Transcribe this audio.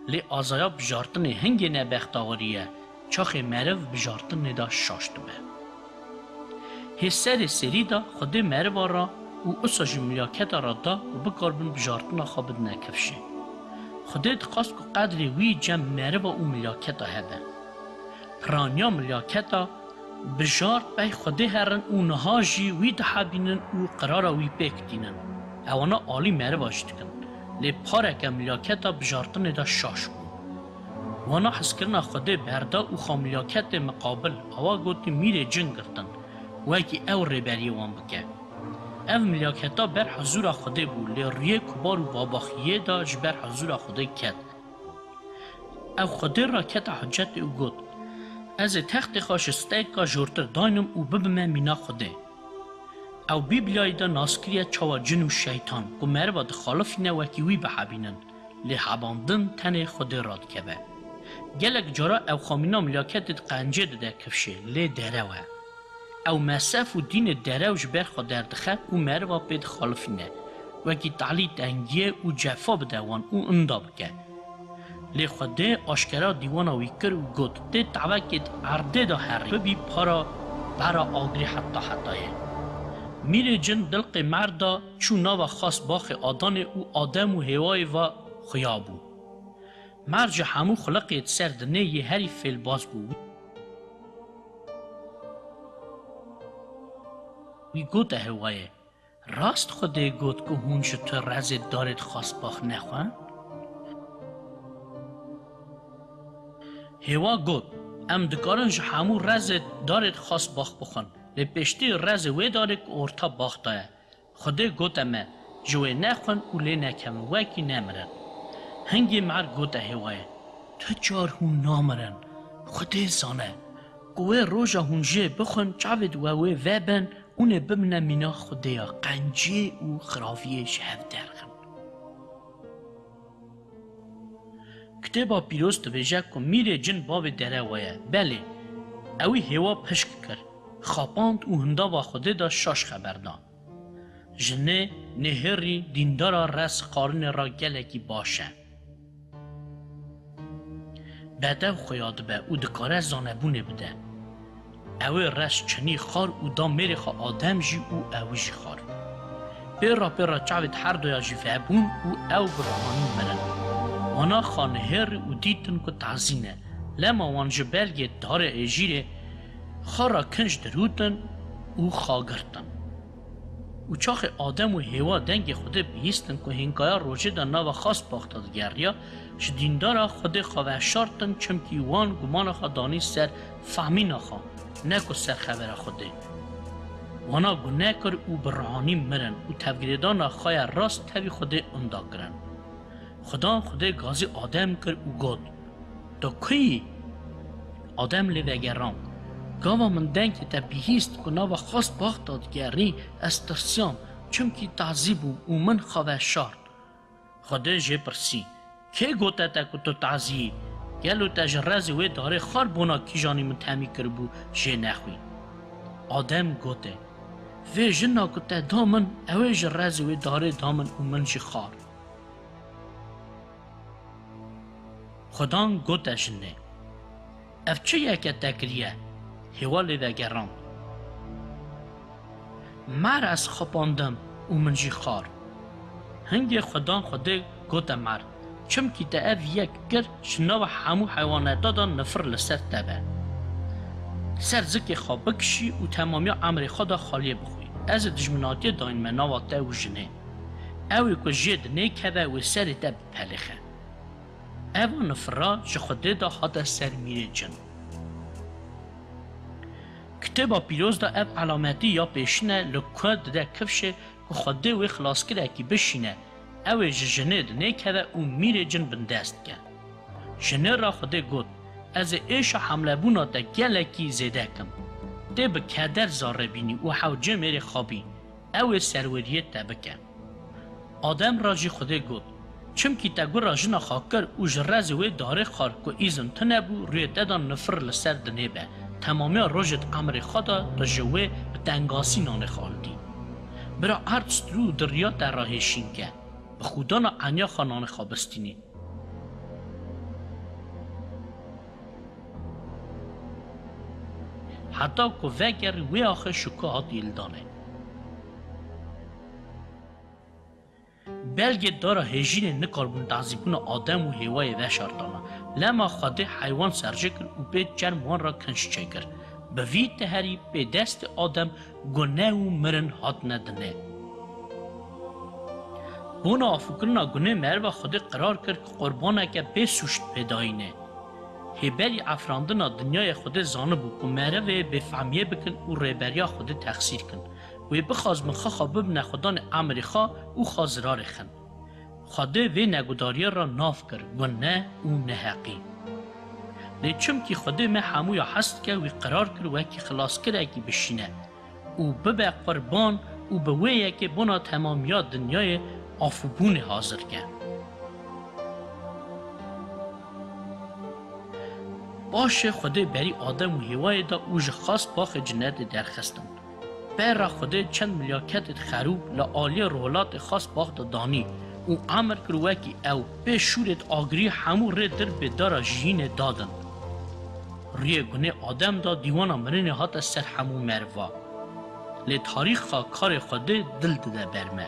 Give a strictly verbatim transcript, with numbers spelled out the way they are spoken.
Lê azaya bijartinê hingê nebextawarî ye, çaxê meriv bijartinê de şaş dibe. Hê serê serî de Xwedê meriva re û usa jî milyaketa re da ku bikaribin bijartina xwe bidine kifşê. Xwedê dixwest ku qedrê wî cem meriva û milyaketa hebe. Piraniya milyaketa bijart pey Xwedê herin û niha jî wî dihebînin û qirara wî pêk tînin. Ewana alî meriva jî dikin. Lê pareke milyaketa bijartinê de şaş bû. Wana hezkirina Xwedê berda û xwe milyaketê miqabil, awa gotî, mîrê cin girtin, wekî ew rêberiyê wan bike. Ev milyaketa ber huzûra Xwedê bû, lê rûyê kubar û babaxiyê de ji ber huzûra Xwedê ket. Ew Xwedê re kete hicetê û got, Ez ê textê xwe ji steyka jortir daynim û bibime mîna Xwedê. Ew Bîblyayê de nas kiriye çawa cin û şeytan ku meriva dixalifîne wekî wî bihebînin, lê hebandin tenê Xwedê radikeve. Gelek cara ew xwe mîna milyaketê di qencê dide kifşê, lê derew e. Ew mesef û dînê derew ji ber xwe derdixe û meriva pê dixalifîne, wekî talî tengiyê û cefa bide wan û inda bike. Lê Xwedê aşkera dîwana wî kir û got, Tê tavekê di erdê de herî, bibî para bera agirê heta hetayê. Mîrê cin dilqê merda çû nava xas baxê Adanê û Adem û Hêwayê ve xuya bû. Mer ji hemû xuliqê di ser dinê yê herî fêlbaz bû. Wî gote Hêwayê, Rast Xwedê got ku hûn ji tu rezê darê xasbax nexwin? Hêwa got, Em dikarin ji hemû rezê darê xasbax bixwin, lê pêştî rezê wê darê ku orta bax de ye. Xwedê gote me, Ji wê nexwin û lê nekevin, wekî nemirin. Hingê mer gote Hêwayê, Tu çar hûn namirin. Xwedê zane ku wê roja hûn jê bixwin, çavê di we wê vebin, hûn ê bibine mîna Xwedêya qenciyê û xiraviyê ji hev derxin. Kitêba Pîroz dibêje ku mîrê cin bavê derewa ye. Belê, ewî Hêwa pişk kir, xapand û hindava Xwedê de şaş xeber da. Jinê nêhêrî dîndara rez xwarinê re gelekî baş e. Bedew xuya dibe û dikare zanebûnê bide. Ewê rez çinî xwar û da mêrê xwe Adem jî û ewî jî xwar. Pê re pê re çavêt her doya jî vebûn û ew bi ruhanî mirin. Wana xwe nihêrî û dîtin ku tazî ne. Lema wan ji belgê darê êjîrê xwe re kinc dirûtin û xwe girtin. Û çaxê Adem û Hêwa dengê Xwedê bihîstin ku hênkaya rojê de nava xasbax de digeriya, ji dîndara Xwedê xwe veşartin, çimkî wan gumana xwe danî ser fehmîna xwe, ne ku ser xebera Xwedê. Wana gune kir û bi ruhanî mirin û tevgirêdana xwe ya rast tevî Xwedê inda kirin. Xudan Xwedê gazî Adem kir û got, Tu ku yî? Adem lê vegerand, Gava min dengê te bihîst ku nava xasbax de digerî, ez tirsiyam, çimkî tazî bûm û min xwe veşart. Xwedê jê pirsî, Kê gote te ku tu tazî yî? Gelo te ji rezê wê darê xwar bona kîjanî min temî kiribû jê nexwî? Adem gote, Vê jina ku te da min, ew ê ji rezê wê darê da min û min jî xwar. Xudan gote jinê, Ev çi yeke te kiriye? Hêwa lê vegerand, Mer ez xepandim û min jî xwar. Hingê Xudan Xwedê gote mer, Çimkî te ev yek kir, ji nava hemû heywaneta de nifir li ser te be. Ser zikê xwe bikişî û temamiya emrê xwe de xaliyê bixwî. Ez ê dijminatiyê dayînme nava te û jinê. Ew ê ku jê dinê keve wê serê te bipelêxe. Eva nifira ji Xwedê de hate ser mîrê cin. Kitêba Pîroz de ev elametî ya pêşîn e li ku dide kifşê ku Xwedê wê xilaskirekî bişîne, ew ê ji jinê dinê keve û mîrê cin bindest dike. Jinê re Xwedê got, Ez ê êşa hemlebûna te gelekî zêde kim. Tê bi keder zarê bînî û hewcê mêrê xwe bî, ew ê serweriyê te bike. Adem re jî Xwedê got, Çimkî te gura jina xwe kir û ji rezê wê darê xwar ku îzin tune bû, rûyê te de nifir li ser dinê be. Temamiya rojê di emrê xwe de tu ji wê bi tengasî nanê xwe hildî. Bira erd strû û di riya te re hêşîn ke, bi xûdana eniya xwe nanê xwe bistînî. heta ku vegerî wê axê şûka hatî hildanê. Belgê dara hêjînê nikarbûn tazîbûna Adem û Hêwayê veşartana. Lema Xwedê heywan serjê kir û pê çerm wan re kinş çêkir. Bi vî teherî pê destê Adem gune û mirin hatine dinê. Bona afûkirina gunê meriva Xwedê qerar kir ku qurbaneke bê sûc pê dayînê. Hêberî efrandina dinyayê Xwedê zanibû ku merivê bêfehmiyê bikin û rêberiya Xwedê texsîr kin. Wê bixwazibin xwe xwe bibine xwedanê emirê xwe û xwe zirarê xin. Xwedê vê negudariyê re nav kir gune û neheqî. Lê çimkî Xwedê me hemûya hez dike, wî qerar kir wekî xilaskirekî bişîne û bibe qurban û bi wê yekê bona temamiya dinyayê afûbûnê hazir ke. Paşê Xwedê berî Adem û Hêwayê da û ji xas baxê cinetê derxistin. Pê re Xwedê çend milyaketêd xerûb li aliyê rohilatê xas bax de danî û emir kir wekî ew pê şûrêd agirî hemû rê dir bê dara jiyînê dadin. Rûyê gunê Adem da dîwana mirinê hate ser hemû meriva. Lê tarîxa karê Xwedê dil dide ber me.